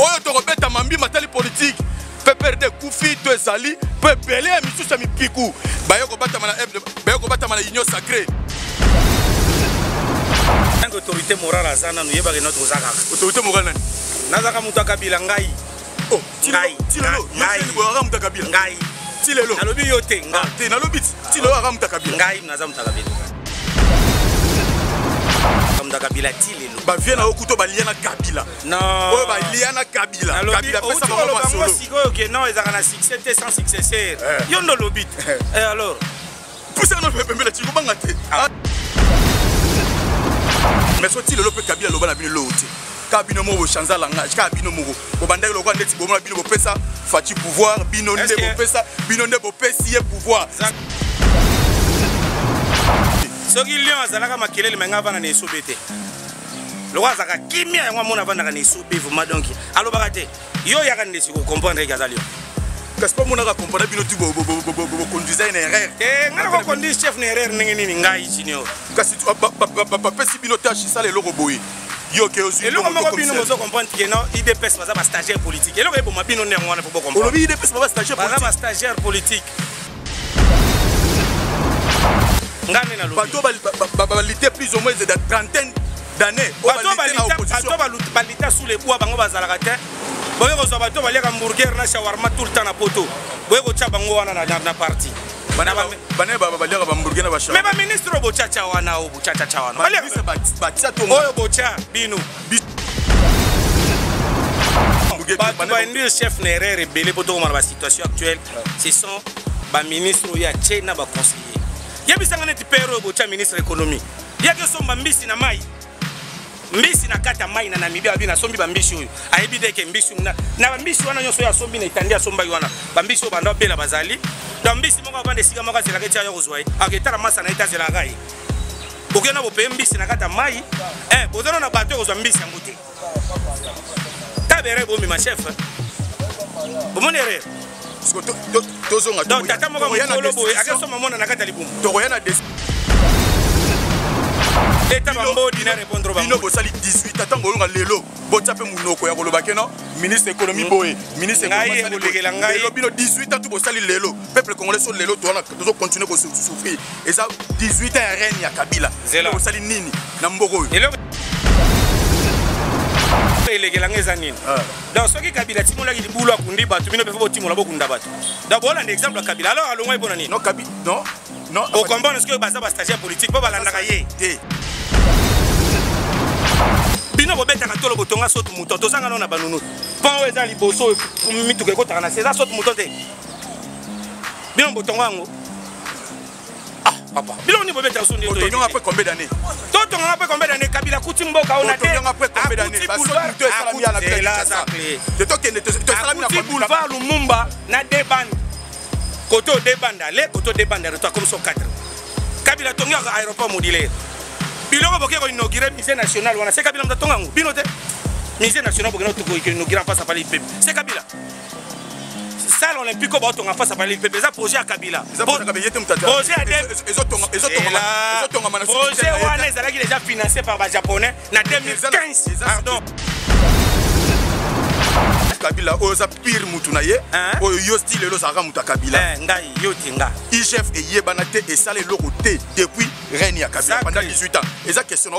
Oyo tokobeta mambi matali politique. PPRD ekufi to ezali mpo ebele ya misusu ya mipiku baye kobatama na baye kobatama na union sacrée. Tant autorité morale aza nanu, yebaka eno toza kaka. Autorité morale nani? Nazaka moto ya Kabila ngai. Oh, ngai. Tilelo, yo moto ya Kabila. Ngai. Tilelo. Nalobi yo te nga. Ah, te nalobi tilelo aka moto ya Kabila. Ngai naza moto ya Kabila. Moto ya Kabila tilelo. Ba vie na yo kuto balia na Kabila. Non. Oyo balia na Kabila. Kabila pesa bango masolo. Sikoyo ke non ezalaka na succès te sans successeur. Eh. Yo ndo lobi te. Eh. eh alors. Pusa na pembele ti kobanga te. Ah. Mais so tilelo pe Kabila loba na bino loo te. Kaka bino moko bochanza langage, kaka bino moko bobandaki lokola ndeti bomona bino bopesa Fatshi pouvoir, bino nde bopesa, bino nde bopesi ye pouvoir. Soki lion azalaka makelele me ngai avanda na esobe te. Lokola azalaka kimia yango amona avandaka na esobe vraiment, donc alobaka te. Yo oyaka nde siko comprendre eke aza lion. Kasi mpo monaka comprendre bino ti boconduisa ye na erreur. Te, ngai nakoconduire chef na erreur ndenge nini? Ngai junior. Kasi bapesi bino tâche, sala eloko boye. Yo ke ozwi eloko moko, bino bozo comprendre ke non, UDPS baza ba stagiaire politique. Eloko eboma bino nde yango wana, po bocomprendre. Olobi UDPS baza stagiaire politique? Baza ba stagiaire politique. Ngai nde nalobi. Bato balite plus ou moins de trentaine d'années. Bato balita sous les bois, bango bazalaka te. Boye kozwa bato baliaka hamburger na shawarma tout le temps na poto, boye kotya bango wana na parti. Bane baliaka bahamburger na bashawarma? Mais baministre oyo botyatia wana, oyo botyatia wana, batia to oyo botya bino bato bainduire chef na erreur ebele mpo tokoma na basituation actuelle. Ce sont baministre oyo atie na baconseiller. Yebisanga neti pere oyo botya ministre économie, yaki osomba mbisi na mai, mbisi na kati ya mai na Namibia. Abi nasombi bambisi oyo, ayebi te ke mbisi na bambisi wana nyonso oyo asombi na etandi asombaki wana, bambisi oyo banda obela bazali. Donc mbisi moko avanda esika moko, azelaka eti aya kozwa ye, aketala masa na ye te, azelaka ye. Bokenda bopeye mbisi na kati ya mai, eh, bozana na bato ekozwa mbisi yango te. Tabere bomema chef, bomoni erreur. Tozonga. Donc tata moko mokolo boye akesomba mwana na kati ya libumu. Tokoya na eta bambodi na répondre. Bino bosali 18 ntango oyonga lelo, botia mpe monoko ya koloba ke non, ministre économie boye, ministre ngai ekolekela ngai. Lelo bino 18 ans tu bosali lelo, peuple congolais so lelo towana tozocontinue kosouffrir. Eza 18 ans ya règne ya Kabila. Bosali nini na mboka oyo? Elekela ngai eza nini? Donc soki Kabila atimolaki libulu, akundi bato, bino mpe fo botimola, bokunda bato. Donc bolanda exemple ya Kabila. Alors alongwai mpona nini? Non, Kabi, non, non. Okomprendre soki baza bastagiaire politique mpo balandaka ye. Te. Bino bobetaka tolo, botonga saute mouton, tozanga nano na banunu. Pont oyo eza liboso, mituka ekotaka na se, eza saute mouton te? Bino botonga yango. Ah papa, bino nini bobetaka so? Otonga après combien d'années? Totonganga mpe combien d'années? Kabila kuti mboka oyo na te. Après combien d'années? Akuti boulevard Lumumba na deux bandes, côté deux bandes aller, côté deux bandes retour, comme so 4. Kabila tongi aéroport modulaire. Biloko boke koinaugure musée national wana, c'est Kabila moto atonga yango, bino te. Musée national bokenda koinaugure en face ya palais pepe, c'est Kabila. Salle olympique oyo baotonga face ya palais pepe, eza projet ya Kabila. Projet wana ezalaki déjà financé par bajaponais na 2015, pardon. Kabila oyo oza pire mutu na ye oyo yo style lelo ozalaka moto ya Kabila. Ngai yo te, nga. IGF eyebana te, esala eloko te depuis règne ya Kabila pendant 18 ans. Eza question na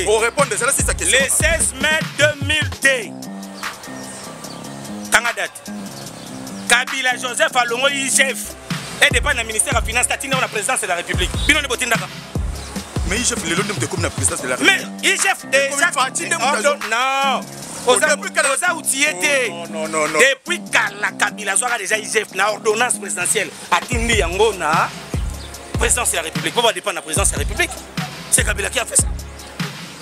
orépondre, ezala sisa question. Le 16 mai 2002, kanga date, Kabila Joseph alongo IGF edépend na ministère ya finance, tatindaka na présidence de la République. Bino nde botindaka. Mais IGF lelo nde moto ekomi na présidence de la République? Mais IGF déjà, non, oza outillé te. Depuis kala, Kabila azwaka déjà IGF na ordonnance présidentielle, atindi yango na présidence ya République mpo badépend na présidence ya République. C'est Kabila qui a fait ça.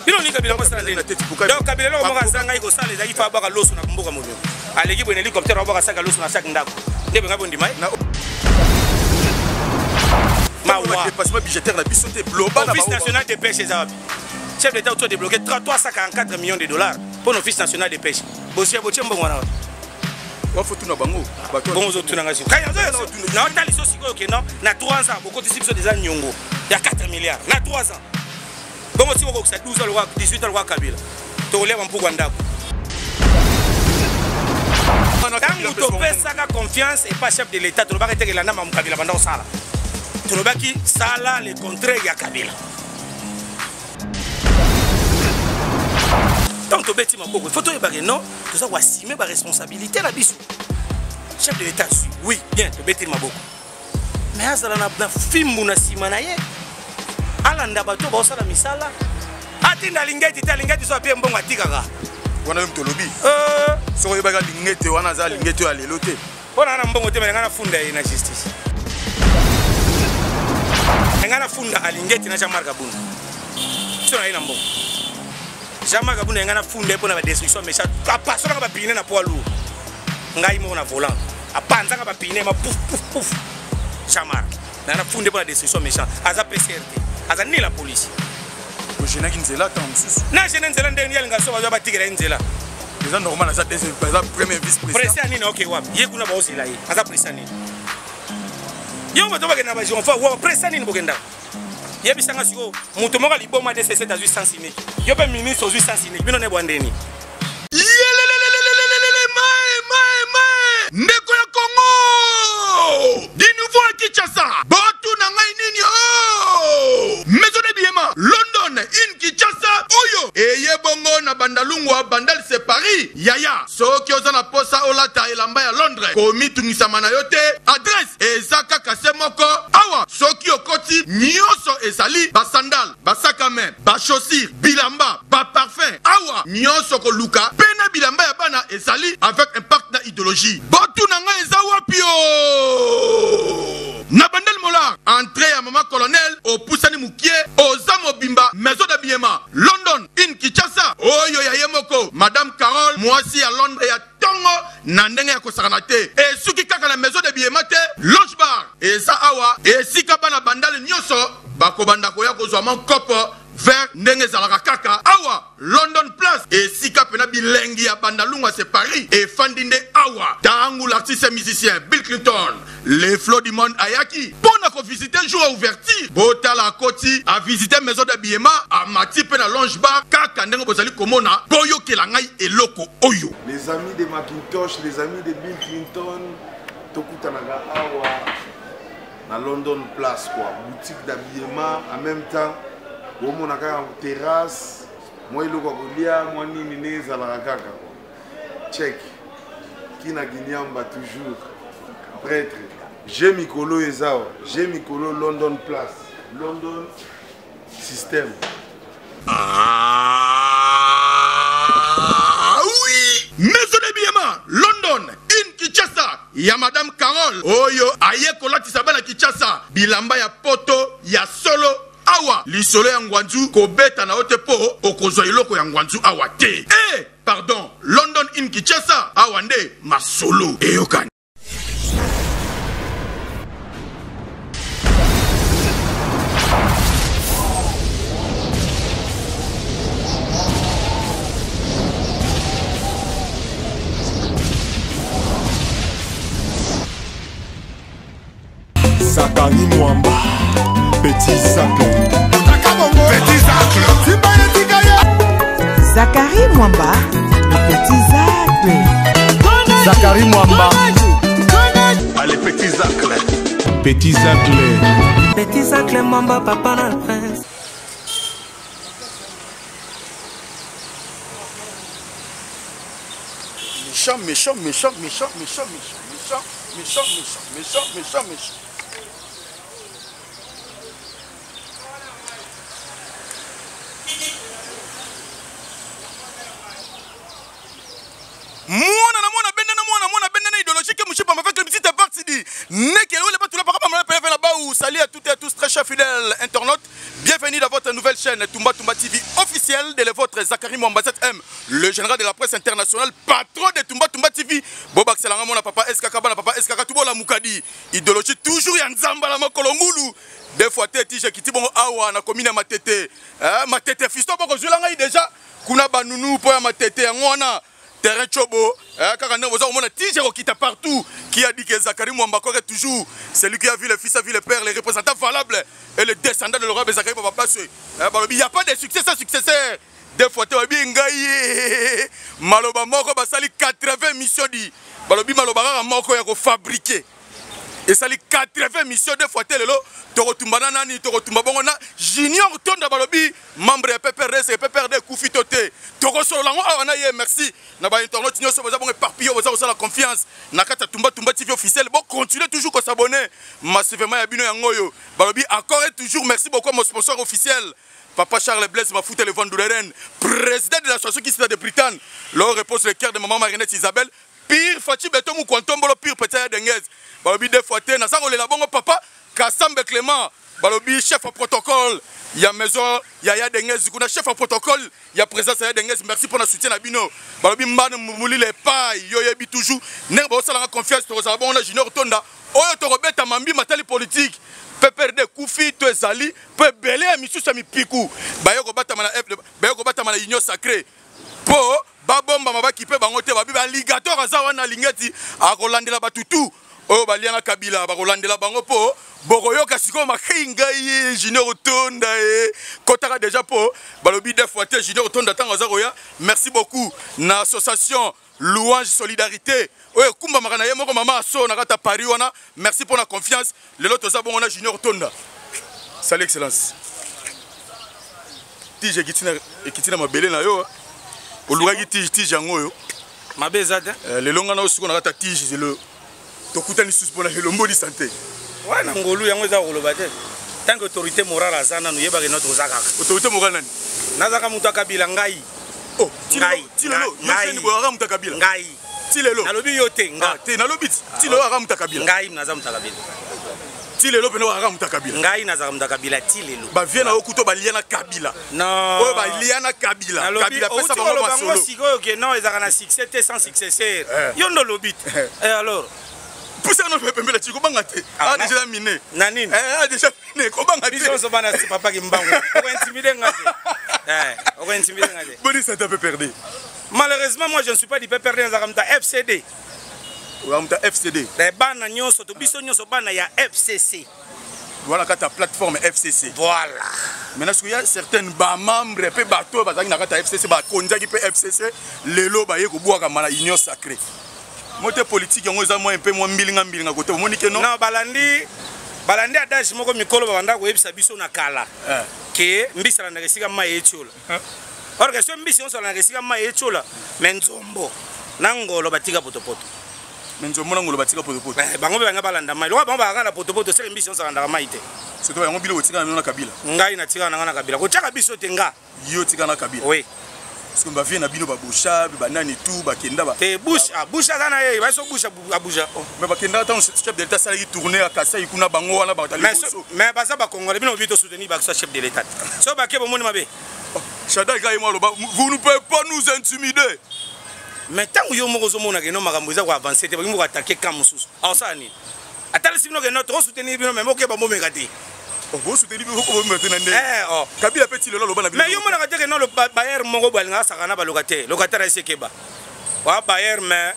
Bino ni Kabila kosala ndeni? Donc Kabila eloko moko azangai kosala ezalaki fa abwaka loso na mboka mobimba. Aleki boye na hélicoptère, abwaka saka loso na chaque ndako nde benga bondima ye. Mawa, dépassement budgétaire na biso te, loba. Office national de pêche eza wapi? Chef d'État auto débloqué 344 millions de dollars pour l'Office national de pêche. Bosia botie mbongo wana wapi? Wafotuna bango. Bongo ozotuna ngai sikoyo, naotali so sikoyo ke non, na 3 ans bokotisi biso déjà niongo ya 4 milliards na 3 ans. Bongo si bokokisa 12 ans lokwa 18 ans lokwa Kabila, tokolia bampuku ya ndako. Ntango topesaka confiance epa chef de l'État, tolobaki te kelanda mamu Kabila banda kosala, tolobaki sala le contraire ya Kabila. Ntango tobeti maboko, il faut toyebake non, toza koassume baresponsabilité na biso. Chef de l'État azwi, oui, bien, tobeteli maboko, mais azala na fimbu na nsima na ye, alanda bato baosala misala, atinda Alingeti te. Alingeti so apie mbongo, atikaka. Wana yo moto olobi. Soki oyebaki Alingete wana aza Alingete oyo ya lelo te. Mpo na mbongo te, me ngai nafunda ye na justice. Ngai nafunda Alingeti na Jean-Marc Abunda. So na ye na mbongo, Jean-Marc Abunda, ngai nafunda ye mpo na badestruction méchant. Apasolanga bapine na poids lourd, ngai moko na volant, apanzanga bapine ma pouf pouf pouf. Jean-Marc, ngai nafunda ye mpo na destruction méchant. Aza PCR te, aza ni la police. Ogenaki nzela ntango mosusu. Na gene nzela ndenge yalinga, so bazwa batikela ye nzela. Eza normal, aza deuxième, aza premier vice président. Président nini? Oke wapi ye kuna, baozela ye. Aza président nini? Yo bato bakenda bagionfa wa président nini bokendaka? Yebisanga sikoyo, moto moko liboma DCC azwi sens unique, yo mpe ministre ozwi sens unique, bino ne bwa ndeni? Yelelelelelelele, mae mae mae, ndeko ya Congo, du nouveau à Kinshasa. Bato na ngai nini o maison d'habillement London in Kinshasa oyo eye bongo na Bandalungwa, Bandal c'est Paris. Yaya, soki oza na posa olata elamba ya Londres, komitungisama na yo te, adresse eza kaka se moko awa. Soki okoti, nyonso ezali: basandale, basac à main, bachaussure, bilamba, baparfum, awa nyonso koluka mpe na bilamba ya bana ezali avec impact na idéologie. Botu na ngai, eza wapi o? Na Bandal Molar, entrée ya mama colonel, opusani mokie, oza mobimba maison d'habillement London in Kinshasa oyo ya ye moko madame Carole, mwasi ya Londres ya ntongo na ndenge ya kosakana te. Esuki kaka na maison d'habillement te, lounge bar eza awa, esika bana Bandale nyonso bakobanda koya kozwa monkopo vert ndenge ezalaka kaka awa London Place, esika pena bilengi ya Bandalungwa c'est Paris efandi nde awa. Ntango l'artiste musicien Bill Clinton, le flot du monde, ayaki mpo na kovisite jour ya ouverture, botala, akoti, avisite maison d'habillement, amati mpe na lounge bar kaka ndenge bozali komona. Boyokela ngai eloko oyo. Les amis de Macintosh, les amis de Bill Clinton, tokutanaka awa na London Place quoi, boutique d'habillement, en même temps bomona kaka terrasse, mwa eloko ya kolia, mwa nini, ndenge ezalaka kaka quoi. Check kina Ginyamba, toujours prêtre g mikolo eza awa, g mikolo London Place, London système. Ah oui, maison d'habillement London in Kinshasa ya madame Carole oyo aye kolatisa bana Kinshasa bilamba ya poto ya solo. Awa lisolo ya ngwanzu kobeta na yo te, mpo okozwa eloko ya ngwanzu awa te. E pardon, London in Kinshasa, awa nde masolo eyokani. Zakari Mwamba, Petit Zacle. Petit Zacle. Zakari Mwamba, le petit Zacle. Zakari Mwamba. Allez, Petit Zacle. Petit Zacle. Petit Zacle Mwamba, papa na prince. Méchant, méchant, méchant, méchant, méchant, méchant, méchant, méchant, méchant, méchant, méchant, méchant. Mwana na mwana benda na mwana mwana benda na idéologie que monsieur Pamba fait que petite partie dit nekele wele batula paka pamba pele la baou. Salut à toutes et à tous, très chers fidèles internautes, bienvenue dans votre nouvelle chaîne Tumba Tumba TV officielle de le vôtre Zachary Mwamba M, le général de la presse internationale, patron de Tumba Tumba TV. Bobak selanga mona papa SKK, bana papa SKK tubola mukadi idéologie toujours ya nzamba la makolo ngulu deux fois te tije kiti bongo awa na commune ya Matete, eh, Matete fiston boko zwela ngai déjà kuna banunu po ya Matete yango wana terrain chobo, eh, kaka ndenge boza komona tije kokita partout. Qui a dit que Zakari Mwamba Kore toujours celui qui a vu le fils a vu le père, les représentants valables et le descendant de l'honorable Zakari Papa Baswe, eh, balobi il y a pas de succès sans successeur. Deux fois te babi ngai maloba moko basali 80 mission di balobi maloba kaka moko ya kofabrike esali 80 mission. Deux fois te, lelo tokotumba na nani? Tokotumba bongo na Junior Tonda. Balobi membre ya PPRD, se PPRD ekufi to te, tokosolola yango awa na ye. Merci na bainternaute nyonso boza bongo éparpillé, boza kosala confiance na kati ya Tumba Tumba TV officiel. Bocontinue toujours kos'abonner massivement ya bino yango oyo. Balobi accord et toujours merci beaucoup à mon sponsor officiel, Papa Charles Blaise Mafouta, le Vandouleren, président de l'association qui de Britagne. Leur repose le cœur de maman Marinette Isabelle. Pire Fachi Beto Mukwantombolo, pire Petit Denguez. Balobi deux fois te, naza kolela bongo papa Kassambe Clément. Balobi chef au protocole. Il y a maison, il y a Denguez, kuna chef au protocole, il y a présence ya Denguez. Merci pour la soutien na bino. Balobi Mbane Muli les pailles, yo yebi toujours. Ndenge bosala confiance to bon na Junior Tonda. Oyo tokobeta mambi matali politique. PPRD kufi to ezali mpo ebele ya misusu ya mipiku baye kobatama na F, baye kobatama na Union sacrée mpo babombama, bakipe bango te. Babi baligator aza wana, alingi eti akolandela batutu oyo balia na Kabila, bakolandela bango mpo bokoyoka sikoyo makei ngai Junior Tonda e kotaka déjà mpo balobi deux fois te Junior Tonda ntango aza koya. Merci beaucoup na association Louange Solidarité oyo ekumbamaka na ye moko mama Aso na kati ya Paris wana. Merci mpo na confiance. Lelo toza bongo na Junior Tonda. Salut excellence. Tige ekiti na mabele na yo, olukaki tige, tige yango oyo. Mabe eza te. Lelo nga na osiko na kati ya tige. Lelo tokutani lisusu mpona elomboli sante. Wana ngolu yango eza koloba te. Tant que autorité morale aza nanu, yebaka eno toza kaka. Autorité morale nani? Nazaka moto ya Kabila ngai. Oh, ti lelo yo boyaka moto ya Kabila? Ngai. Ti lelo. Nalobi yo te, nga. Te, nalobi ti lelo aka moto ya Kabila. Ngai naza moto ya Kabila. Ti lelo mpena aka moto ya Kabila. Ngai nazaka moto ya Kabila ti lelo. Bavie na yo kuto balia na Kabila. Non. Oyo balia na Kabila, Kabila apesa bango masolo. Sikoyo ke non, ezalaka na succès te sans successeur. Yo ndo olobi te. Alors pusa no pembela ti kobanga te. Ah, déjà mine. Na nini? Ah, déjà mine, kobanga te. Biso nyonso bana papa Kimbangu. Okointimide nga te, okointimide nga te. Boni santé PPRD? Malheureusement, moi je ne suis pas du PPRD, nazalaka moto ya FCD. Oya moto ya FCD? Bana nyonso to biso nyonso bana ya FCC. Voilà, kati ya plateforme FCC. Voilà. Maintenant soki ya certaines bamembre mpe bato oyo bazalaki na kati ya FCC, bakonzaki mpe FCC, lelo baye kobwakama na Union sacrée mo te. Politique yango eza mwa mpe mwa mbilinga mbilinga kote omoni ke non. Non, balandi adage moko mikolo babanda koyebisa biso na kala ke mbisi alandaka esika mai etiola. Or ke so mbisi nyonso alandaka esika mai etiola, mais nzombo na ngolo batika potopoto. Mais nzombo na ngolo batika potopoto. Bango mpe banga balanda mai lokola bango bakaka na potopoto. Seke mbisi nyonso alandaka mai te. Surtout yango bino botika na bino na Kabila. Ngai natika na ngai na Kabila, kotiaka biso te, nga. Yo tika na Kabila? Oui. Parce que bavie na bino babosha banani tu bakenda ba Te, Bush, ah, Bush aza na ye, baso Bush abuja. Mais bakenda ntango chef de l'État asalaki tournée ya Kasai kuna, bango wana batali. Mais baza bacongolais, bino bobi tosoutenir baso chef de l'État. So bake, bomoni mabe. Shadary kaka ye mwa aloba: "Vous ne pouvez pas nous intimider." Mais ntango yo moko ozomona keno makambo eza koavance te, bakingi koattaquer camp mosusu, aosala nini? Atalisi bino keno tokosoutenir bino, mais bokeba, bomeka te. Bosoutenir bino, bomeka te na ndenge Kabila mpe ti lelo aloba na bino. Mais yo monaka te keno bailleur moko boye alingaka asaka na balocataire. Locataire ayesi keba wa bailleur, mais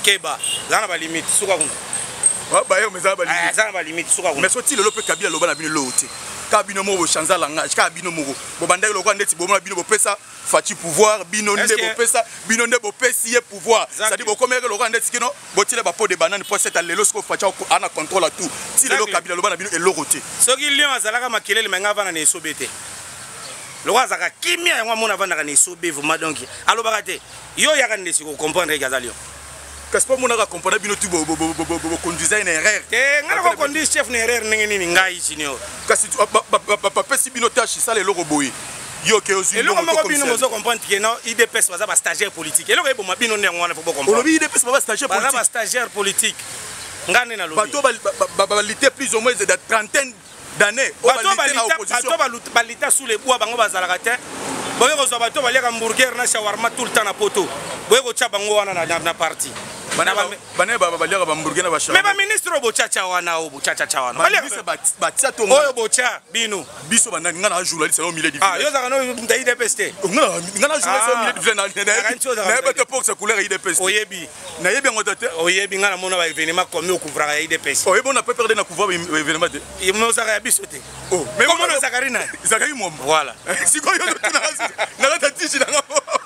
keba, eza na balimite, suka kuna. Bailleur, mais eza na balimite. Eza na balimite, suka kuna. Mais so ti lelo mpe Kabila aloba na bino eloko te, kaka bino moko bochange langage, kaka bino moko bobandaki lokola ndeti bomona bino bopesa Fatshi pouvoir, bino nde bopesa, bino nde bopesi ye pouvoir. C'est-à-dire bokomeki lokola ndeti kino botile bapeau de banane po seta. Lelo sikoyo Fatshi ana contrôle ya tout. Ti lelo Kabila aloba na bino eloko te. Soki lion azalaka makelele, me nga avanda na esobe te. Lokola azalaka kimia, yango amona avandaka na esobe vraiment. Donc alobaka te. Yo oyaka nde siko comprendre eke aza lion. Kasi mpo monaka comprendre bino tu boconduisa ye na erreur. Te, ngai nakoconduire chef na erreur ndenge nini? Ngai junior. Kasi bapesi bino tâche, sala eloko boye, yo ke ozwi. Eloko moko bino bozo comprendre ke non, UDPS baza bastagiaire politique. Eloko eboma bino nde yango wana, faut bocomprendre. Olobi UDPS baza stagiaire politique? Baza bastagiaire politique, ngai nde nalobi. Bato balite plus ou moins de trentaine d'années. Bato balita sous les bois, bango bazalaka te. Boye kozwa bato baliaka hamburger na shawarma tout le temps na poto, boye kotya bango wana na parti. Bana baliaka bahamburger na Mais baministre oyo botyatia wana, oyo botyatia wana, batia to oyo botya bino. Biso banani? Nga na journaliste au milieu du village. Yo ozalaka no mutu ya UDPS te? Nga na journaliste au milieu du village, nayeba te porte couleur ya UDPS. Oyebi. Nayebi yango te. Oyebi nga namona ba événement combien okouvraka ya UDPS. Oyebi na PPRD na couvrir ba événement te. Ozalaka ya biso te. Oh, mais komona Zakari na Zakari Mwamba. Voilà. Sikoyo tuna na kata tishi na ngo.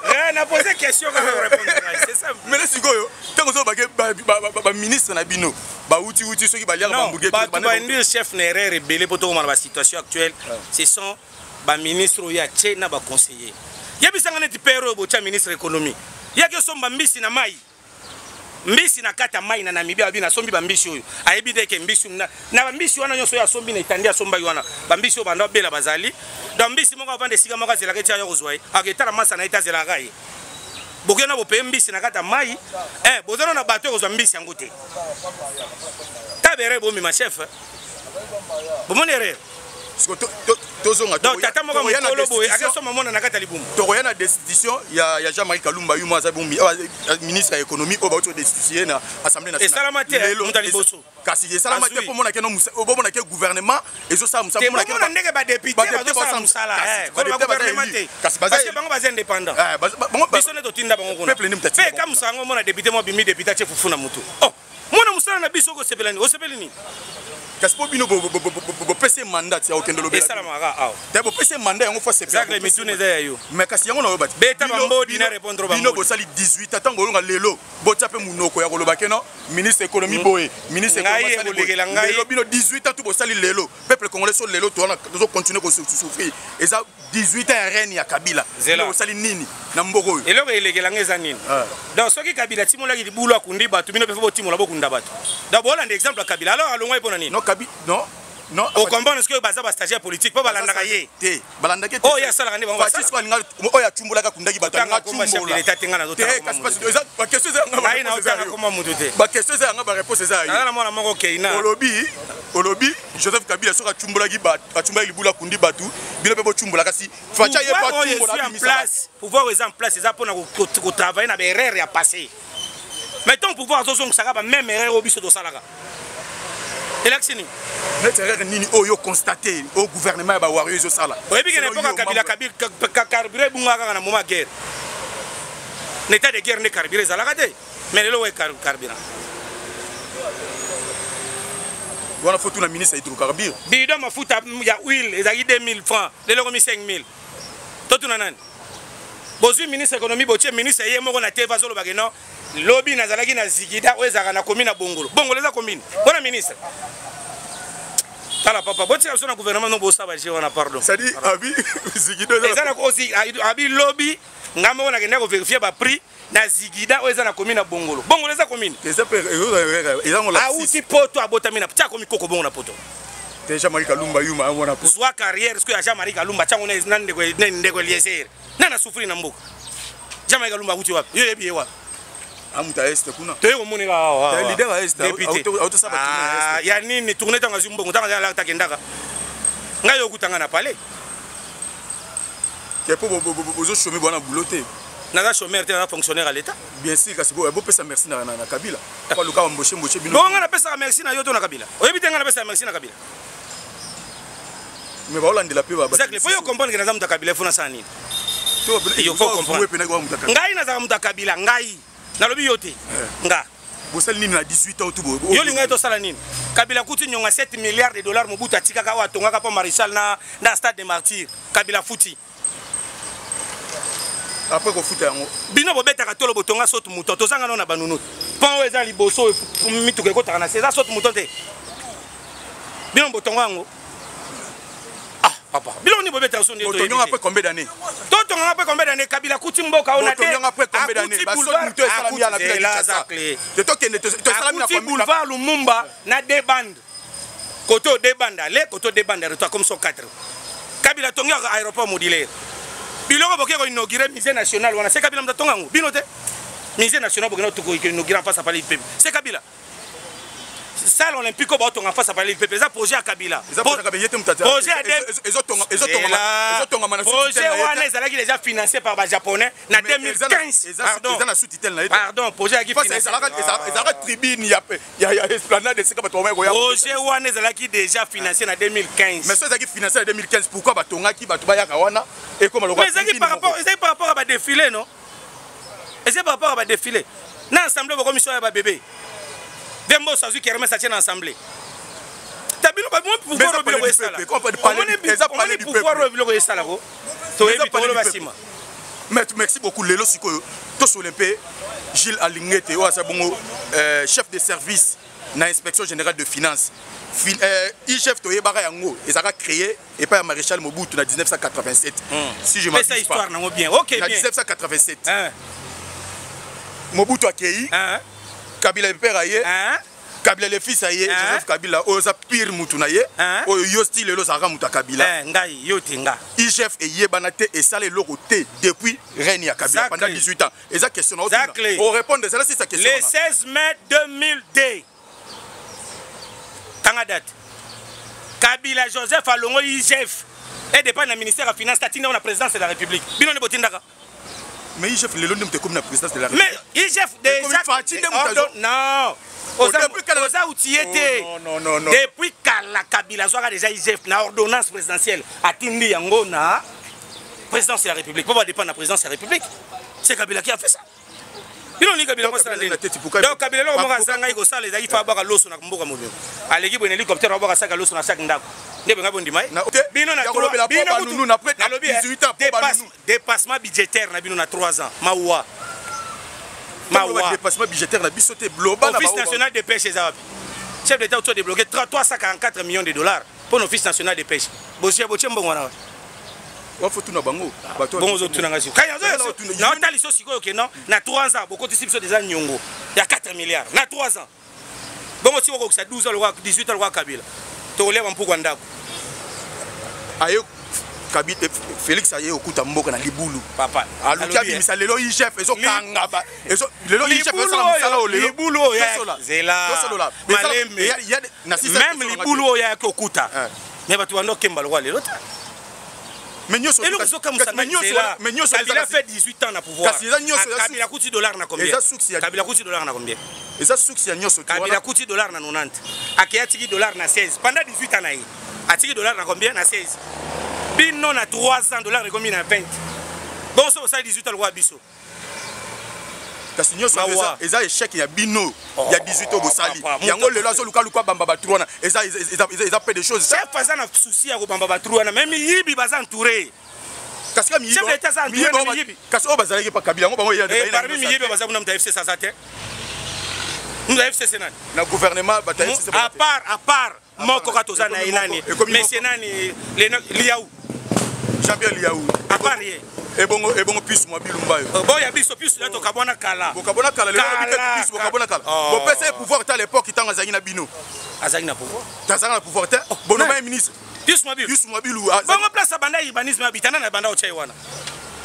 Eh, na poser question kaka répondre. C'est ça. Mais là sikoyo tango zo ba ba ministre na bino ba uti uti soki ba liaka ba hamburger. Ba ba ndi chef na erreur ebele po to ba situation actuelle. Ce sont ba ministre oyo atie na ba conseiller. Yebisanga neti père oyo botia ministre économie. Yaki osomba mbisi na mai. Mbisi na kati ya mai na Namibia abi nasombi bambisi oyo. Ayebi te ke mbisi na bambisi wana nyonso oyo asombi na etandi asombaki wana. Bambisi oyo banda bela bazali. Donc mbisi moko avanda esika moko azelaka eti aya kozwa ye. Aketala masa na ye te azelaka ye. Bokoya na bopeye mbisi na kati ya mai. Eh, bozana na bato kozwa mbisi yango te. Tabere bomima chef. Bomoni erreur. Tozonga donc tata moko mokolo boye akesomba mwana na kati ya libumu. Tokoya na destitution ya Jean-Marie Kalumba Yuma aza ministre ya économie oyo bauti kodestitue na assemblée nationale. Esalama te moto ya liboso. Kasi esalama te mpo monake bomona ke gouvernement ezosala mosala. Bomona ndenge badepute bazosala mosala. Gouvernement te. Parce que bango baza indépendant. Biso nde totinda bango kuna. Mpe kamusa yango omona député moko abimi député atie fufu na motu. Oh, mwana mosala na biso okosepela nini? Osepeli nini? Kasi mpo bino bopesi mandat ya kokende lobela. Esalamaka awa. Te bopesi mandat yango fo sepela. Zacle mituna eza ya yo. Mais kasi yango nayoba te. Beta bambodi na répondre bambodi. Bino bosali 18 ans ntango olonga lelo botia mpe monoko ya koloba ke non ministre économie boye ministre économie ekolekela ngai. Lelo bino 18 ans tout bosali lelo peuple congolais so lelo towana tozo continuer ko souffrir eza 18 ans ya règne ya Kabila. Zela. Bosali nini na mboka oyo? Eloko elekela ngai eza nini? Donc soki Kabila timolaki libulu akundi bato bino mpe fo botimola bokunda bato. Donc bolanda exemple ya Kabila alors alongwa ye mpo na nini? Non Kabila non non. Au comprendre ce que baza ba stagiaire politique po balandaka ye. Te balandaka te. Oyo asalaka nde bango basala. Francisco alinga oyo atumbolaka akundaki bato alinga atumbola. Chef de l'État te nga nazotanga. Te kasi parce eza ba question eza nga ba réponse koma mutu te. Ba question eza nga ba réponse eza yo. Na mwana moko Keina. Olobi Joseph Kabila soki atumbolaki bato atumbolaki libulu akundi bato bino pe botumbola kasi Facha ye pa tumbola en place. Pouvoir eza en place eza pona ko travailler na ba erreur ya passé. Mais tant pouvoir azozongisaka ba même erreur oyo biso tosalaka. Elakisi nini? Neti erreur nini oyo constaté au gouvernement ya ba warriors ezosala? Oyebi ke na époque ya Kabila, Kabila carburant ebungaka kaka na moment ya guerre. Na état de guerre nde carburant ezalaka te. Mais lelo oyo carburant. Wana faut tuna ministre ya hydrocarbures. Bidon mafuta ya huile ezalaki 2000 francs, lelo ekomi 5000. Totuna nani? Bozwi ministre économie botie ministre ye moko na TV azoloba ke non lobi nazalaki na Zigida oyo ezalaka na commune ya Bongolo. Bongolo eza commune. Mpona ministre. Tala papa, botika biso na gouvernement no bosaba je wana pardon. C'est-à-dire abi Zigida eza na ozi abi lobi nga moko nakenda ko vérifier ba prix na Zigida oyo eza na commune ya Bongolo. Bongolo eza commune. Eza pe eza ngo la. Auti poto abotami na tia komi koko bongo na poto. Te Jean-Marie Kalumba yuma yango na poto. Zwa carrière ce que ya Jean-Marie Kalumba tiango na ndeko na ndeko Eliezer. Nana souffrir na mboka. Jean-Marie Kalumba auti wapi? Yo yebi ye wapi? Amuta est kuna. Toye komonela awa. Te leader ya est. Député. Auto saba tourner est. Ya nini tourner tanga azwi mbongo tanga azalaka takendaka. Ngai yo okutanga na palais. Ke po bozo chômer bwana boulot te. Naza chômeur te, naza fonctionnaire à l'État. Bien sûr kasi bo pesa merci na na Kabila. Kwa luka embaucher embaucher bino. Bongo nga napesaka merci na yo to na Kabila. Oyebi te nga napesaka merci na Kabila. Mais baolandela pe ba. Exactement. Faut yo comprendre que naza mutu ya Kabila, faut nasala nini? Yo faut comprendre. Ngai nazaka mutu ya Kabila, ngai. Nalobi yo te. Nga. Bosali nini na 18 ans tout bo? Yo lingai tosala nini? Kabila kuti nyonga 7 milliards de dollars Mobutu atikaka oyo atongaka po Maréchal na stade des Martyrs. Kabila futi. Après kofuta yango. Bino bobetaka tolo botonga saute mouton tozanga nona banunu. Pont oyo eza liboso mituka ekotaka na se eza saute mouton te. Bino botonga yango. Ah papa, bino ni bobetaka so nde to. Botonga après combien d'années? Totonga après combien d'années Kabila kuti mboka ona te. Botonga après combien d'années? Ba saute mouton esalami ya la ville de Kinshasa. Tokende tosalami na boulevard Lumumba na deux bandes. Koto deux bandes aller, koto deux bandes retour comme so 4. Kabila tongi aéroport modulaire. Biloko boke ko inaugurer musée national wana c'est Kabila mtatonga ngo. Bino te. Musée national boke to ko inaugurer en face à palais du peuple. C'est Kabila. Salle olympique ba tonga face à palais du peuple. Eza projet à Kabila. Eza projet Kabila yete mutata. Projet à ezo tonga ezo tonga ezo tonga mana projet wana ezalaki déjà financé par ba japonais na 2015. Pardon. Eza na sous-titre na Pardon, projet ya ki financé. Ezalaka tribune ya ya esplanade esika bato bamaya koya. Projet wana ezalaki déjà financé na 2015. Mais so ezalaki financé na 2015, pourquoi batongaki bato bayaka wana ekoma lokola Mais ezalaki par rapport, ezalaki par rapport à ba défilé non? Ezalaki par rapport à ba défilé. Na assemblée bokomi so ya babebe. Ve Mboso azwi kermesse, atie na assemblée. Ta bino ba pouvoir oyo biloko esala. Omoni pouvoir oyo biloko esala ko. Toyebi, tokoloba nsima. Merci beaucoup. Lelo sikoyo tosole mpe Gilles Alingete oyo aza bongo chef de service na Inspection générale de finance. IGF toyebaka yango ezalaka créé epai ya maréchal Mobutu na 1987, si je m'abuse pas. Nango bien. OK. Na 1987, hein. Mobutu akei, hein. Kabila père aye, hein? Kabila le fils aye, Joseph Kabila oyo oza pire mutu na ye, oyo yo style lelo ozalaka mutu ya Kabila. Ngai yo te, nga. IGF eyebana te, esala eloko te depuis règne ya Kabila pendant 18 ans. Eza question na orépondre, ezala sisa question. Le 16 mai 2002, kanga date, Kabila Joseph alongoli IGF edépend na ministère ya Finance, atindaka na présidence de la République. Bino nde botindaka. Mais IGF lelo nde moto ekomi na présidence de la République. Mais IGF déjà, non, oza outillé te. Depuis kala, Kabila azwaka déjà IGF na ordonnance présidentielle, atindi yango na présidence de la République po badépend na présidence ya République. C'est Kabila qui a fait ça. Bino olingi Kabila mosala ndeni? Donc Kabila eloko moko azangai kosala ezalaki fa abwaka loso na mboka mobimba. Aleki boye na hélicoptère, abwaka saka loso na chaque ndako. Nde benga bondima ye. Bino na bino nalobi dépassement budgétaire na bino na 3 ans, mawa. Mawa, dépassement budgétaire na biso te. Loba. Office national de pêche eza wapi? Chef d'État auto débloqué 344 millions de dollars pour l'Office national de pêche. Bosie botie mbongo wana. Wafotuna bango. Bongo ozotuna nga sikoyo, naotali so sikoyo ke non, na 3 ans bokotisi biso déjà niongo ya 4 milliards na 3 ans. Bongo ti okokisa 12 ans lokwa 18 ans lokwa Kabila, tokolia bampuku ya ndako. Aye Kabila, Félix aye okuta mboka na libulu. Papa. Aluki abimisa lelo IGF ezokanga lelo IGF ezosala mosala oyo lelo. Libulu oyo, zela malembe, même libulu oyo ayaki okuta, mais bato bando okemba lokwa lelo te. Mais nyonso eloko ezokamwisa, Kabila fait 18 ans na pouvoir. Kasi eza nyonso. Kabila kuti dollar na combien? Eza suksi ya Kabila kuti dollar na combien? Eza suksi ya nyonso. Kabila kuti dollar na 90, akeya atiki dollar na 16. Pendant 18 ans na ye, atiki dollar na combien? Na 16. Bino na 3 ans, dollar ekomi na 20. Bongo so bosali 18 ans lokola biso? Kasi nyonso eza échec ya bino ya 18 oyo bosali yango. Lelo azolukaluka bamba batrou wana, eza peu de choses. Chef aza na souci ya kobamba batrou wana, mais miyibi baza entouré. Kasi kasi oyo bazalaki pa Kabila, yango bango. Parmi miyibi baza kuna, mutu ya FCC aza te. Mutu ya FCC nani? Na gouvernement, bato ya FCC. À part moko kaka toza na ye, nani, monsieur nani, Liau. Jean-Pierre Liau. À part ye. Ebongo Pius Muabilu Mbayo? Bon, ya biso Pius ya tokabwana kala. Bokabwana kala. Lelo Pius bokabwana kala. Bopesa ye pouvoir te à l'époque ntango azalaki na bino. Azalaki na pouvoir? Azalaki na pouvoir te, bonoma ye ministre. Pius Muabilu? Pius Muabilu. Bongo place abanda urbanisme, abitana na banda otya ye wana.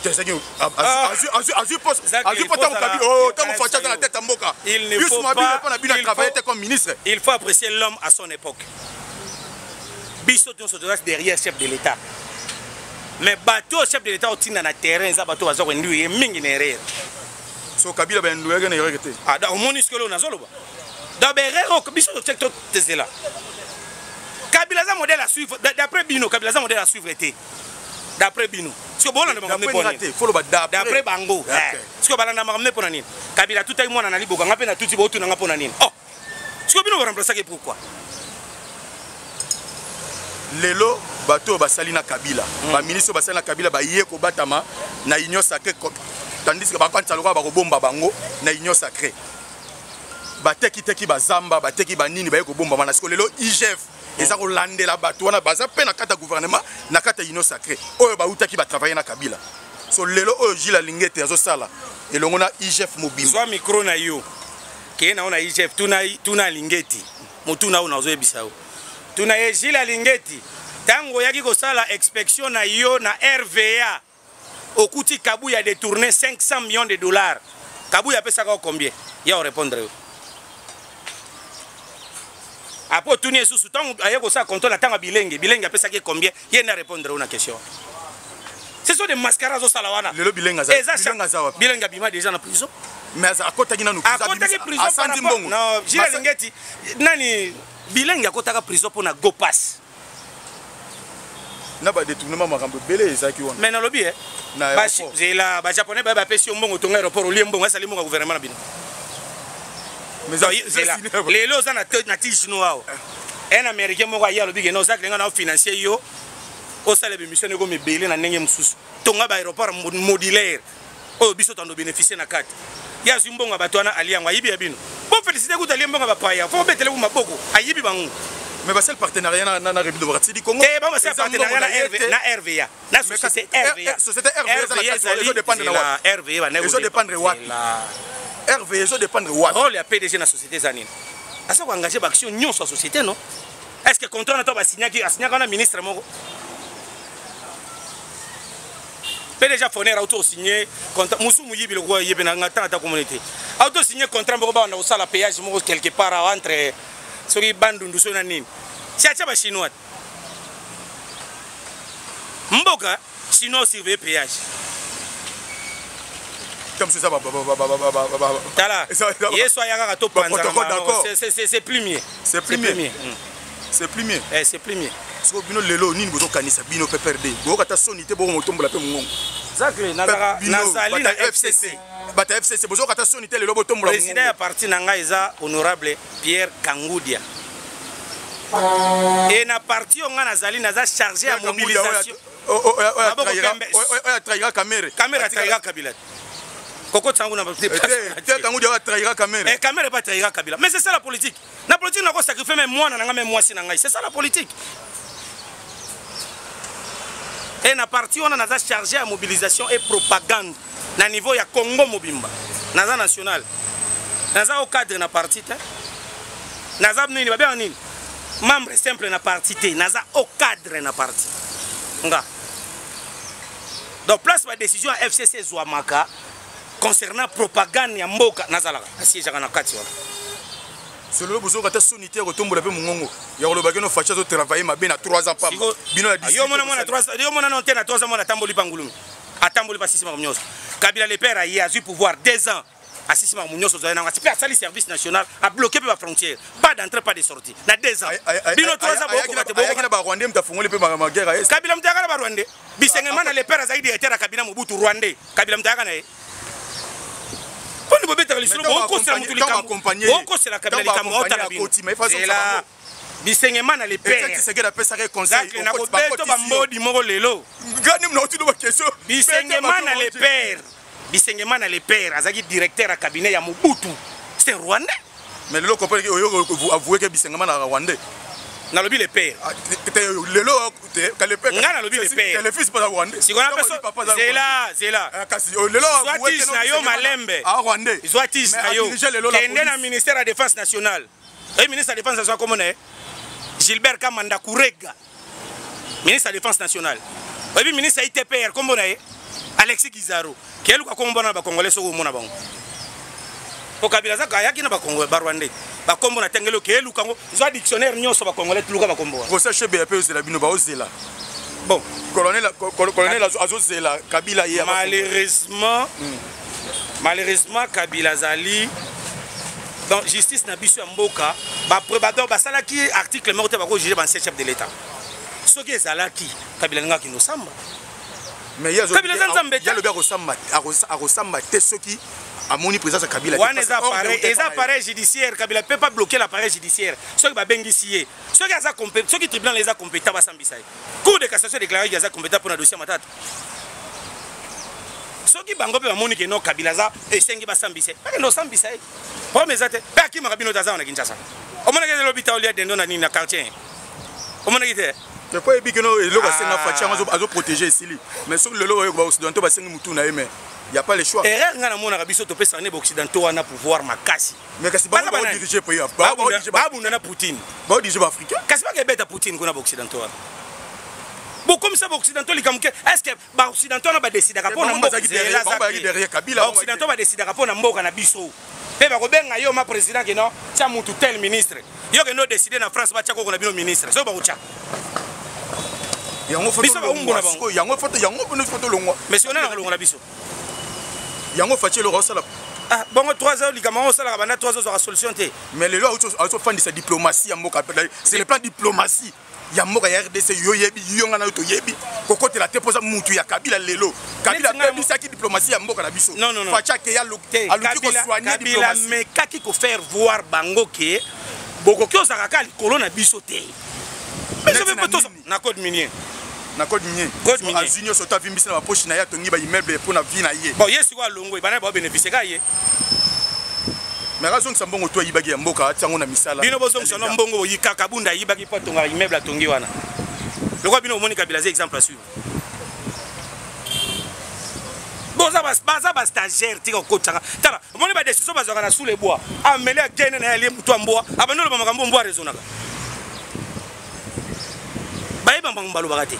Azwi poste, azwi po ntango Kabila, ntango Fatshi aza na tête ya mboka. Pius Muabilu epa na bino atravaille te comme ministre. Il faut apprécier l'homme à son époque. Biso nyonso toza derrière chef de l'État, mais bato oyo chef de l'État otinda na terrain eza bato baza koinduire ye mingi na erreur. So Kabila bainduyaki na erreur te? Ah, omoni sikolo nazoloba donc baerreur oyo biso totiaki totezela. Kabila aza modèle à suivre d'après bino? Kabila aza modèle à suivre te d'après bino? Siko bolanda makambo mpona d'après bango, siko balanda makambo mpona nini? Kabila tutaki mwana na liboka, nga mpe natuti, botunanga mpona nini? Oh, siko bino boremplaçaki pourquoi? Lelo bato oyo basali na Kabila, baministre oyo basali na Kabila, baye kobatama na Union sacrée, tandis que bakanisa lokola bakobomba bango na Union sacrée. Batekiteki bazamba, bateki banini, baye kobombama na siko. Lelo IGF eza kolandela bato wana baza mpe na kati ya gouvernement, na kati ya Union sacrée, oyo bautaki batravaille na Kabila. So lelo oyo Gilles Alingete azosala elongo na IGF mobimba. Zwa micro na yo, keye na yo na IGF, tuna Alingeti motuna oyo nazoyebisa yo. Tuna ye: Gilles Alingeti, ntango oyaki kosala inspection na yo na RVA, okuti Kabuya détourné 500 millions de dollars, Kabuya apesaka yo combien? Ya orépondre yo. Après otuni esusu: ntango aye kosala contrôle na ntango ya Bilenge, Bilenge apesaki combien? Ye nde arépondre yo na question. Ce sont des mascarades azosala wana. Lelo Bilenge aza wapi? Bilenge abima déjà na prison. Mais akotaki nanu. Akotaki prison. Asandi mbongo. Non, Gilles Alingeti nani, Bilenge akotaka prison mpo na go pass. Na badétournement, makambo ebele ezalaki wana. Mais nalobi e zela, bajaponais baye bapesi yo mbongo, tonga aéroport, olie mbongo, asali mbongo ya gouvernement na bino. Lelo oza na tige no awa, un Américain moko aye, alobi kende ozaki nga na ofinancie yo, osala bémission ekomi ebele na ndenge mosusu, tonga baaéroport modulaire oyo biso tando bénéficie na kati. Ye azwi mbongo ya bato wana, ali yango, ayibi ya bino. Bofélicité kuta, alie mbongo ya bapaya, fo obetele ku maboko, ayibi bango. Mais basali partenariat na République démocratique du Congo. Te, bango basali partenariat na RVA, na société RVA. Société RVA ezodépendre na wapi? RVA ezodépendre wapi? RVA ezodépendre wapi? Rôle ya PDG na société eza nini? Aza koengage baaction nyonso ya société, non? Est ce que contrat na to basignaki, asignaka wana ministre moko PDG Foner auto signé contrat musu muyibi lokola ye mpe na nga tanga ata komoni te, auto signé contrat moko, bawanda kosala péage moko quelque part entre soki Bandundu soki na nini, si atia bachinois mboka chinois surveille péage. Tala, ye so aya kaka topanzana, c'est plus mieux. C'est plus mieux, c'est plus mieux. Eh, c'est plus mieux. Siko bino lelo nini bozokanisa? Bino PPRD, boyoka ta soni te, bokomotombola mpe mongongo. Zacle, nazali na FCC. Bato ya FCC, bozoyoka ta soni te lelo botombola? Président ya parti na ngai eza honorable Pierre Kangudia. E na parti oyo ngai nazali, naza chargé ya mobilisation. Oyo atrahira Kamerhe. Kamerhe atrahira Kabila, kokotisa yango na Kangudia oyo atrahira Kamerhe. Kamerhe mpe atrahira Kabila, mais c'est ça la politique. Na politique, nakosacrifie même mwana na ngai, même mwasi na ngai, c'est ça la politique. E na parti wana, naza chargé ya mobilisation et propagande na niveau ya Congo mobimba. Naza national, naza au cadre na parti te, naza nini babengaka nini, membre simple na parti te, naza au cadre na parti nga. Donc place badécision ya FCC ezwamaka concernant propagande ya mboka, nazalaka, asiégeaka na kati wana. Sololo, bozoyoka ata soni te ya kotombola mpe mongongo ya koloba keno Fatshi azotravaille mabe na 3 ans pamba? Bino ya yo mona mona 3, yo mona non te, na 3 ans mona atamboli pa ngulumi, atamboli pa sisi makambo nyonso. Kabila le père aye, azwi pouvoir 2 ans, asisi makambo nyonso ozali nango, mpe asali service national, abloqué mpe bafrontière, pas d'entrée, pas de sortie na 2 ans. Bino 3 ans bokoka te. Ayaki na barwandais, moto afungoli mpe maguerre. Kabila moto ayaka na barwandais. Bisengema na le père azalaki directeur ya kabila Mobutu, rwandais. Kabila moto ayaka na ye. Mponi bobetaka lisolo, bokosela motu likambo, bokosela Kabila likambo, aotala bino. Zela, Bisengema na le père apesaka conseil. Nakobeto bambodi moko lelo. Bisengema na le père, Bisengema na le père azalaki directeur ya cabinet ya Mobutu, c'est rwandais. Mais lelo comprendre oyo avoué ke Bisengema na rwandais. Nalobi le père. Lelo nga nalobi le père. Le fils pas rwandais. Sikoyo napeso, zela, zela. Kasi lelo zwa tige na yo malembe. Rwandais. Zwa tige na yo, kende na ministère ya Défense nationale. Oyo ministre ya Défense nationale komona ye Gilbert Kamanda Kurega, ministre ya Défense nationale. Oyebi ministre ya ITPR, kombo na ye Alexis Gizaro. Keluka kombo na bacongolais soki omona bango, po Kabila aza ayaki na bacongolais, barwandais. Bakombo na tengeli, okeeluka yango, zwa dictionnaire nyonso, bacongolais, tuluka bakombo wana. Procès Chebeya mpe ozela, bino baozela. Bon. Colonel azozela Kabila ye. Malheureusement, Kabila azali donc justice na biso ya mboka, basalaki article moko te bakojuge bancien chef de l'État. Soki ezalaki Kabila alingaki nosamba. Mais ye Kabila eza Nzambe te. Alobi akosamba te soki amoni présence ya Kabila. Wana eza appareil judiciaire. Kabila peut pas bloquer l'appareil judiciaire. Soki babengisi ye, soki aza, soki tribunal eza compétent, basambisa ye. Cour de cassation déclaré aza compétent mpona dossier Matata. Soki bango mpe bamoni ke no, Kabila aza, esengi basambisa ye, bakende osambisa ye. Problème eza te. Mpe akimaka bino te, aza wana Kinshasa. Omonaki elobi ta olia dendo na nini na quartier, omonaki te? Po yebi keno eloko asenga Fatshi yango azoprotege esili. Mais soki lelo oyo baoccidentaux basengi mutu na ye, mais y a pas le choix. Erreur nga namonaka, biso topesaka nde baoccidentaux wana pouvoir makasi. Mais kasi bango baodirige pays. Babunda na Poutine. Baodirige baafricain. Kasi bakebeta Poutine kuna. Baoccidentaux wana, bokomisa baoccidentaux likambo ke est ce que baoccidentaux wana badesidaka mpo na mboka? Badesidaka mpo na mboka na biso mpe bakobenga yo ma président keno tia mutu tel ministre, yo kende odeside na France, batya koko na bino ministre soki bakotya. Biso baumbu na bango. Yango foto, yango mpona foto longwa. Mais sikoyo nana kolongola biso? Yango Fatshi eloko osala. Ah bongo 3 heures, likambo yango osalaka banda 3 heures, ozwaka solution te. Mais lelo azofandisa diplomatie ya mboka, c'est le plan diplomatie. Ya mboka ya RDC, yo yebi, yo nga na yo toyebi kokotela te mpoza mutu ya Kabila. Lelo Kabila abebisaki diplomatie ya mboka na biso. Non, non, non. Fatshi akeya aluki kosoigner diplomatie. Mekaki kofaire voir bango ke bokoki ozalaka kaka likolo na biso te. Biso mpe na code minier. Na code minier. Code minier. Azwi nyonso to avimbisi na bapoche na ye, atongi baimmeuble mpo na vie na ye. Bon, ye sikoyo alongwe, bana baobénéficie kaka ye. Mais azongisa mbongo to ayibaki ya mboka, atia yango na misala. Bino bozongisa no mbongo boyika. Kabunda ayibaki mpo atongaka immeuble atongi wana. Lokola bino omoni Kabila aza exemple à suivre, boza baza bastagiaire. Tika kokotanga. Tala, omoni badécision bazwaka na sous les bois. Ameli, akende na ye, alie motu ya mbwa, abandi oloba makambo mbwa raisonnaka. Bayeba makambo balobaka te.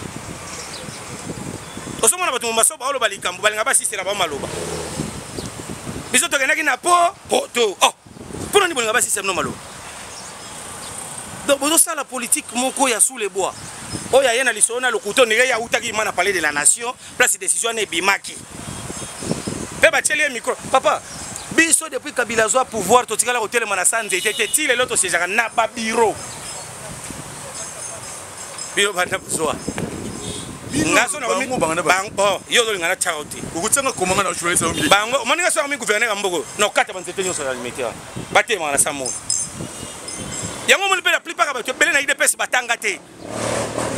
Ozomona bato mobaso baoloba likambo, balinga basisela bao maloba. Biso tokendaki na po poto. Oh, mpona nini bolinga basisela bino maloba? Donc bozosala politique moko ya sous les bois. Oyo aye na lisolo na lokuta, ondenge ye awutaki ma na Palais de la Nation, place décision wana ebimaki, mpe batieli ye micro. Papa, biso depuis Kabila azwa pouvoir, totikala kotelema na sa nzete te. Ti lelo tosiégeaka na babureau. Bino banda bozwa bon, yo ozolinga na tiaka te. Okotianga komanga na journaliste. Bango omoninga so akomi gouverneur ya mboko na okata banzete nyonso ya Limete wana, batelemaka na sa mona yango. Omoni mpe la plupart ya bato ebele na UDPS batanga te,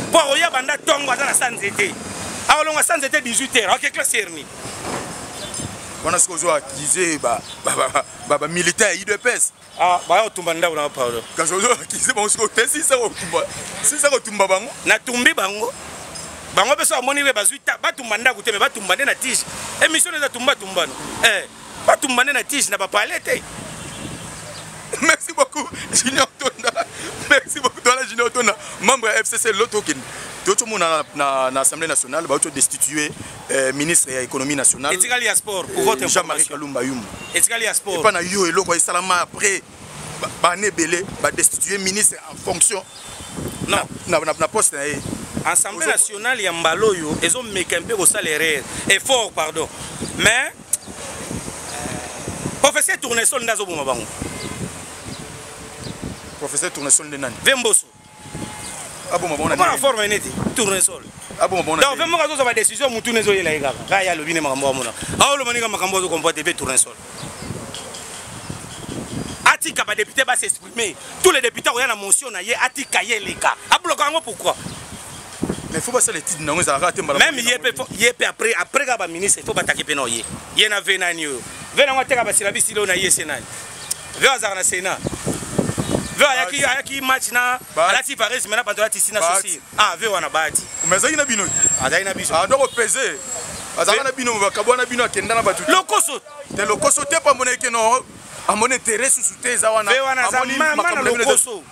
mpo akoya banda ntongo aza na sa nzete, akolonga sa nzete 18 heures, ake classe erni. Wana soki ozwa accuse bamilitaire ya UDPS. Ah, baya kotumba ndako na, pardon. Kasi ozo accuse bango soki te, sisa kotumba, sisa kotumba bango. Natumbi bango, bango mpe so amoni mpe bazwi ta batumba ndako te, me batumba nde na tige. Émission eza tumba tumbano, eh, batumba nde na tige na bapale te. Merci beaucoup, Junior Tonda. Merci beaucoup, tola Junior Tonda, membre ya FCC. Loto okende, totomona na Assemblée nationale bauti destituer ministre ya Économie nationale. Etikali ya Sport, pour votre Jean-Marie Kalumba Yumba. Etikali ya Sport. Epa na yo, eloko esalama après bana ebele, badestituer ministre en fonction. Non. Na poste na ye. Assemblée nationale ya mbala oyo ezomeka mpe kosala erreur, effort, pardon, mais professeur Tournesol nde azoboma bango. Professeur Tournesol nde nani? Ve Mboso. Aboma bango? Na forme neti Tournesol. Aboma bango? Donc ve moko azozwa badécision, mutu ne ezoyela ye kaka kaka ye alobi ne makambo amona, aoloba ndenge makambo azokomprendre te. Ve Tournesol atika badéputé bas'exprimer. Tous les députés akoya na motion na ye, atika ye eleka, abloka yango. Pourquoi? Mais faut basala étude nango, ezalaka te mbala. Même ye mpe, ye mpe après kaka baministre, faut batake mpe na ye. Ye na ve nani oyo, ve nango ateka basila bisili oyo na ye se nani, ve azalaka na Sénat, ve ayaki, ayaki match na alati vareuse, maintenant bato alati sina chaussure. Ah, ve wana Bahati. Mais azalaki na bino. Azalaki na biso. Ah, donc opese azalaka na bino, bakabwa na bino, akenda na bato. Lokoso. Te, lokoso te, mpo amona eke no amoni intérêt susu te eza wana. Ve wana aza mama na lokoso.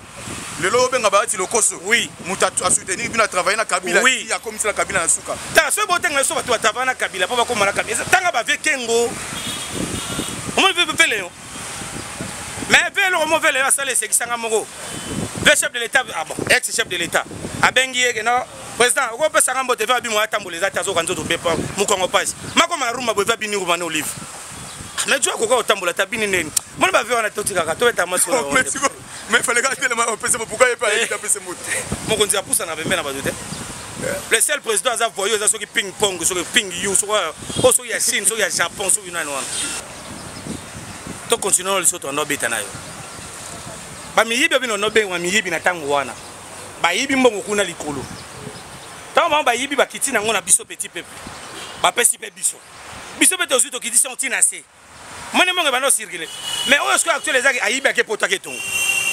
Lelo obenga Bahati lokoso? Oui. Moto asoutenir bino, atravaille na Kabila. Oui. Akomisela Kabila na suka. Tala, soki botenga biso bato batravaille na Kabila mpo bakóma na Kabila, tanga bave Kengo, omoni ve Leon. Mais ve eloko mo ve Leon asala esekisanga moko. Ve chef de l'État, ah bon, ex chef de l'État abengi ye ke no président okopesanga mbote. Ve abimo atambola eza te, azoka nzoto mpe mokongo pasi, makoma na rumba boye. Ve abini rumba na olive, mais jo akoka kotambola te, abini ndeni. Moni bave wana, totikaka tobeta masiko. Mais fallait kaka telema opesa, pourquoi ye mpe ayeki apesa moto? Mokonzi apusana pembe na bato te. Le seul président aza voyou eza soki ping pong, soki ping yu, soki oyo, soki ya Chine, soki ya Japon, soki nani wana. Tocontinue na liso, toanda obeta na yo bamiyibi bino nobengwa miyibi na ntango wana. Bayibi mbongo kuna likolo, ntango bango bayibi, bakiti nango na biso petit peuple, bapesi mpe biso, biso mpe tozwi, tokitisi yango ntina se moni mbongo ebanda ocircule. Mais oyo sikoyo actuel ezaki ayibi, ake poto, ake etongo.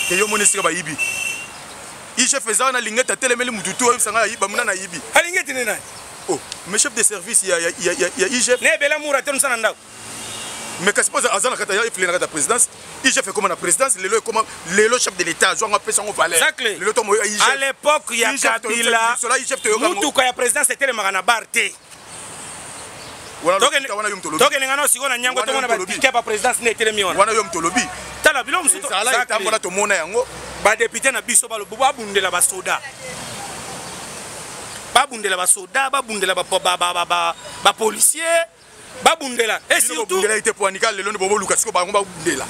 Te, yo moni esika bayibi, IGF eza wana, alingi ete atelemeli mutu tu oyebisa ngai ayiba muna nayibi. Alingi ete nde nani? Oh, mais chef de service ya IGF. Ne ebela mura te mosala na ndako. Mais kasi mpo aza na kati ya efile, na kati ya présidence, IGF ekoma na présidence lelo, ekoma lelo chef de l'État azwanga, apesa yango valeur. Lelo to moyo. À l'époque ya Kabila, mutuka ya présidence etelemaka na bar te. Tokelenga na sikoyo na nyango, tomona batike ya présidence nde etelemi wana. Wana yo moto olobi. Tala biloko mosusu. Etambola, tomona yango. Badéputé na biso babundela basoda, babundela basoda, babundela bapolicier, babundela et surtout te po anika lelo nde boboluka sikoyo bango babundela.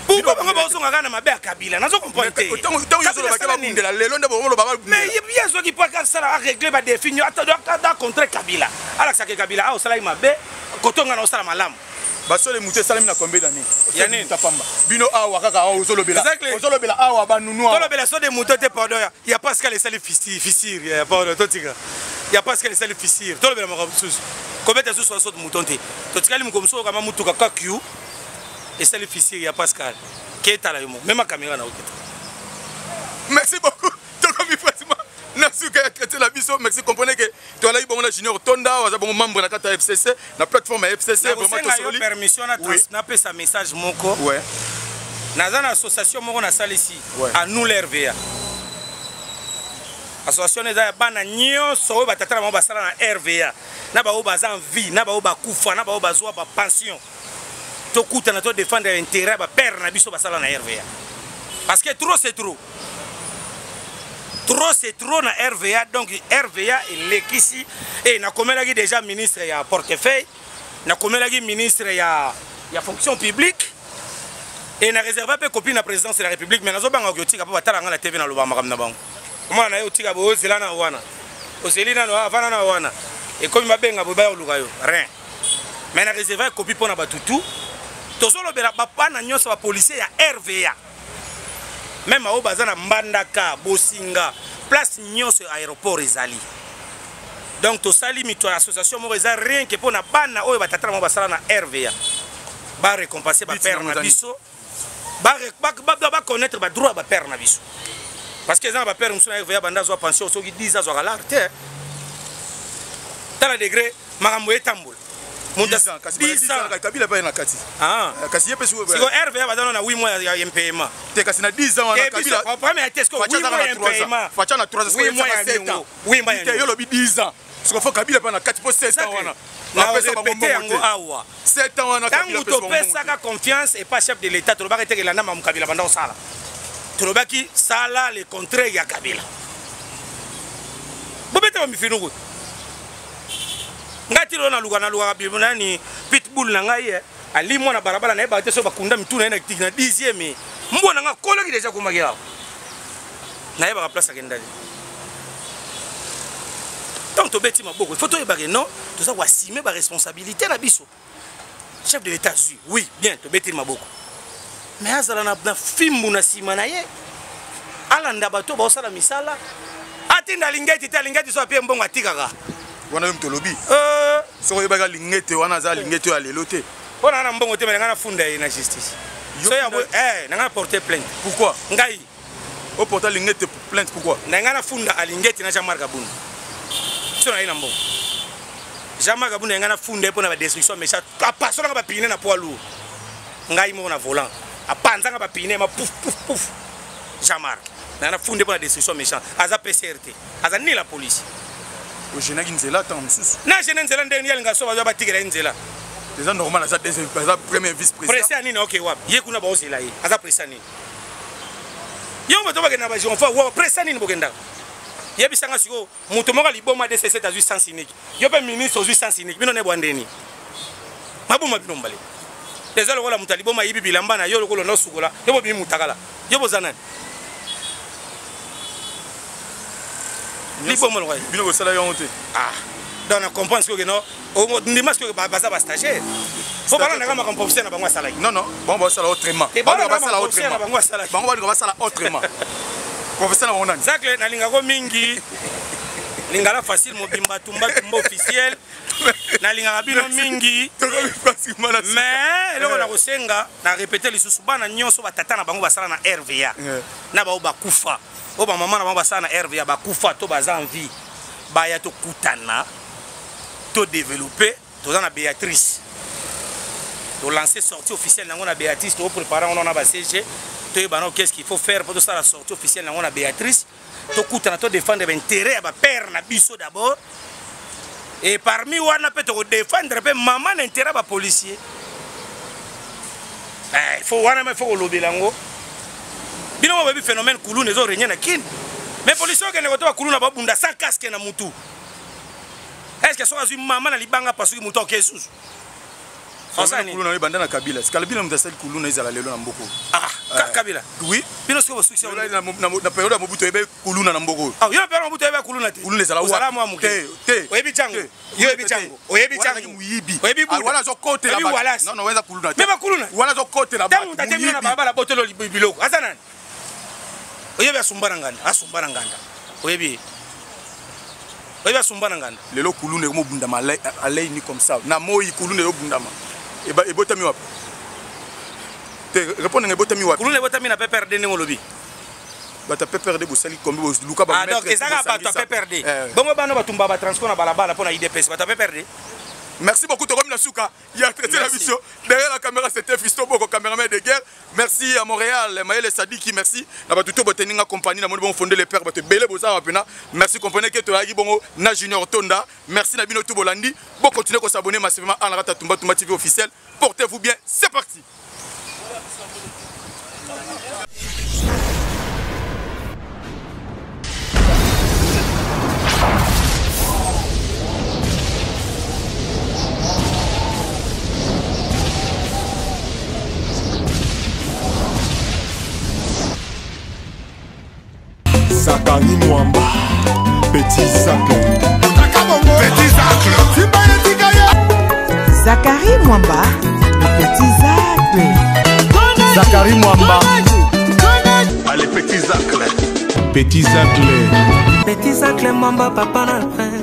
Pourquoi bango? Bozonga kaka na mabe ya Kabila, nazo comprendre te. Ntango yo ozolobaki babundela, lelo nde bomoloba babundela. Mais ye azwaki mpo asala, arégler badéfis nyo ata contre Kabila, alakisaka Kabila awa osalaki mabe, koto nga na osala malamu. Basole motu esalami na combien d'année? Ya nini? Pamba bino awa kaka awa ozolobela. Exactly. Ozolobela awa banunu awa. Tolobela so de moto te, pardon, ya Pascal esali fissure ya, pardon, totika ya Pascal esali fissure. Tolobela makambo mosusu, kobeta susu ya saut de mouton te. Totikali moko mosusu okama mutuka kaku esali fissure ya Pascal, ketala yo moko, mema caméra na oketa. Merci beaucoup. Tokomi pratiquement na suka ya chrétien na biso. Merci. Comprenez que toalaki bongo na Junior Tonda, aza bongo membre na kati ya FCC, na plateforme ya FCC. Vraiment Nakosenga yo tosololi. permission na napesa message moko. Naza na association moko nasalisi, à nous l'RVA. Association eza ya bana nyonso oyo batata na bango basala na RVA, na baoyo baza en vie, na baoyo bakufa, na baoyo bazwa bapension. Tokutana, todéfendre intérêt ya bapère na biso basala na RVA, parce que trop c'est trop, trop c'est trop na RVA. Donc RVA elekisi. E nakomelaki déjà ministre ya portefeuille, nakomelaki ministre ya fonction publique e na réserve mpe copie na présidence de la République. Mais nazobanga kotika mpo batala nga na TV, naloba makambo na bango. Omwana na ye otika boye, ozela na wana, ozeli nano, avanda na wana, ekomi babenga boye, baya koluka yo rien. Mais na réserve copie mpo na bato tu. Tozolobela bapana nyonso, bapolicier ya RVA, même oyo baza na Mbandaka, Bosinga, place nyonso aéroport ezali. Donc tosali mito ya association moko, eza rien que mpo na bana oyo batata na bango basala na RVA, barécompense bapère na biso, baconnaître badroit ya bapère na biso, parce que eza na bapère mosusu na RVA, banda azwa pension soki 10, azwaka lar te. Tala degré makambo etambola. 10 ans, Kabila mpe na kati. Kasi ye mpe siko RVA baza na 8 mois ya impayement. Te, kasi na 10 ans wana Kabila Premier te, siko 8 mois ya impayement. Facha na 3 ans. 8 mois ya 7 ans. 8 mois. Te, yo lobi 10 ans, siko faut Kabila mpe na kati mpo 7 ans wana. Apesa bango yango awa. 7 ans wana. Ntango topesaka confiance epa chef de l'État, tolobaki teke elanda mamu Kabila banda kosala. Tolobaki sala le contraire ya Kabila. Bobeta bamifinuku. Ngai ti lelo naluka, nalukaka nani, pitbull na ngai ye alimwa na balabala, nayebaka te so bakunda mitu na ye na dixième. Mbwa na ngai akolaki déjà, akomaki awa, nayebaka place akendaki. Ntango tobeti maboko, il faut toyebake non, toza koassume baresponsabilité na biso. Chef de l'État zwi, oui, bien, tobeteli maboko, mais azala na fimbu na nsima na ye, alanda bato baosala misala, atinda Alingeti te. Alingeti so apie mbongo, atikaka. Wana yo moto olobi. Soki oyebaki Alingete wana aza Alingete oyo ya lelo te. Mpo na nga na mbongo te, me na ngai nafunda ye na justice. So yango na ngai na porter plainte. Pourquoi? Ngai. Oporte Alingete plainte pourquoi? Na ngai nafunda Alingete na Jean-Marc Abunda. So na ye na mbongo, Jean-Marc Abunda, ngai nafunda ye mpo na badestruction méchant. Apasolanga bapine na poids lourd, ngai moko na volant, apanzanga bapine ma pouf pouf pouf. Jean-Marc, ngai nafunda ye mpo na destruction méchant. Aza PCR te, aza ni la police. Ogenaki nzela ntango mosusu. Na gene nzela ndenge yalinga so bazwa, batikela ye nzela. Eza normal, aza deuxième, aza premier vice président. Presse ya nini? Oke wapi ye kuna, baozela ye. Aza presse ya nini? Yo bato bakenda na bagirofar wa, presse ya nini bokendaka? Yebisanga sikoyo, moto moko aliboma DCC azwi sens unique, yo mpe ministre ozwi sens unique, bino ne bwa ndeni maboma bino mbale. Eza lokola moto aliboma ayibi bilamba na yo, lokola osukola, yo bobimi mutakala, yo boza nani? Liboma lokola Bino kosala yango te. Ah, donc na comprendre sikoyo no, ndima sikoyo baza bastagiaire, fo balandaka makambo professeur na bango asalaki. Non, bango basala autrement. Te, bango balandaka basala makambo professeur na autrement. bango asalaki. Bango balinga basala autrement. Professeur na bango nani? Zacle, nalingako mingi, lingala facile mobimba, tumba tumba officiel, nalingaka bino mingi. Tokomi pratiquement na Mais eloko na kosenga, na répété lisusu, bana nyonso batata na bango basala na RVA, na bao bakufa, oyo bamama na bango basala na RVA, bakufa to baza en vie, baya tokutana, todéveloppe. Toza na Béatrice, tolance sortie officielle nango na Béatrice. Toprépare yango na ba CG, toyeba nao qu'est-ce qu'il faut faire mpo tosala sortie officielle nango na Béatrice. Tokutana, todéfendre baintérêt ya bapère na biso d'abord, et parmi wana mpe tokodéfendre mpe mama na intérêt ya bapolicier. Eh, faut wana ma, faut kolobela yango. Bino mo boyebi phénomène kuluna ezorenye na Kini, mais policier okende koto bakuluna babunda sans casque na mutu. Est ce que soki azwi mama na libanga, pasuki motu, oke susu? Osala nini? Kuluna ebanda na Kabila. Kabila moto asali kuluna ezala lelo na mboko. Ah, Kabila. Oui. Bino sikoyo bosukisi yango. Na période ya Mobutu oyebe kuluna na mboko. Ah, yo na période ya Mobutu oyebe kuluna te. Kuluna ezala wapi? Mwa moke. Te, te. Oyebi Django. Yo oyebi Django. Oyebi Django. Moyibi. Oyebi Buda. Wana azokotela Oyebi Wallace. Non, non, eza kuluna te. Mais bakuluna. Wana azokotela bato. Tango tate bino na balabala botolo biloko. Aza nani? Oyebi asumba na nganda, asumba na nganda. Oyebi. Oyebi asumba na nganda. Lelo kuluna ekomobundama alei ni comme ça. Na moi kuluna eyobundama. Ebotami wapi? Te répondre nga ebotami wapi? Kuluna ebotami na PPRD ndenge olobi. Bato ya PPRD bosali kombi boluka ba Ah donc ezaka bato ya PPRD. Bongo bana batumba ba transport na balabala mpo na UDPS bato ya PPRD. Merci beaucoup tokomi na suka ya traité na biso. Derrière la caméra c'était Fisto Boko, caméraman de guerre. Merci à Montréal, Maël Sadiki, merci. Na bato to boteninga compagnie na moni bon fondé les pères bato belé boza wapena. Merci comprenez que toyaki bongo na Junior Tonda. Merci na bino tout bolandi. Bon continuez ko s'abonner massivement à la Tumba Tumba TV officielle. Portez-vous bien, c'est parti. Zakari Mwamba, Petit Zacle. Petit Zacle. Zakari Mwamba, le petit Zacle. Zakari Mwamba. Allez, Petit Zacle. Petit Zacle. Petit Zacle Mwamba, papa na prince.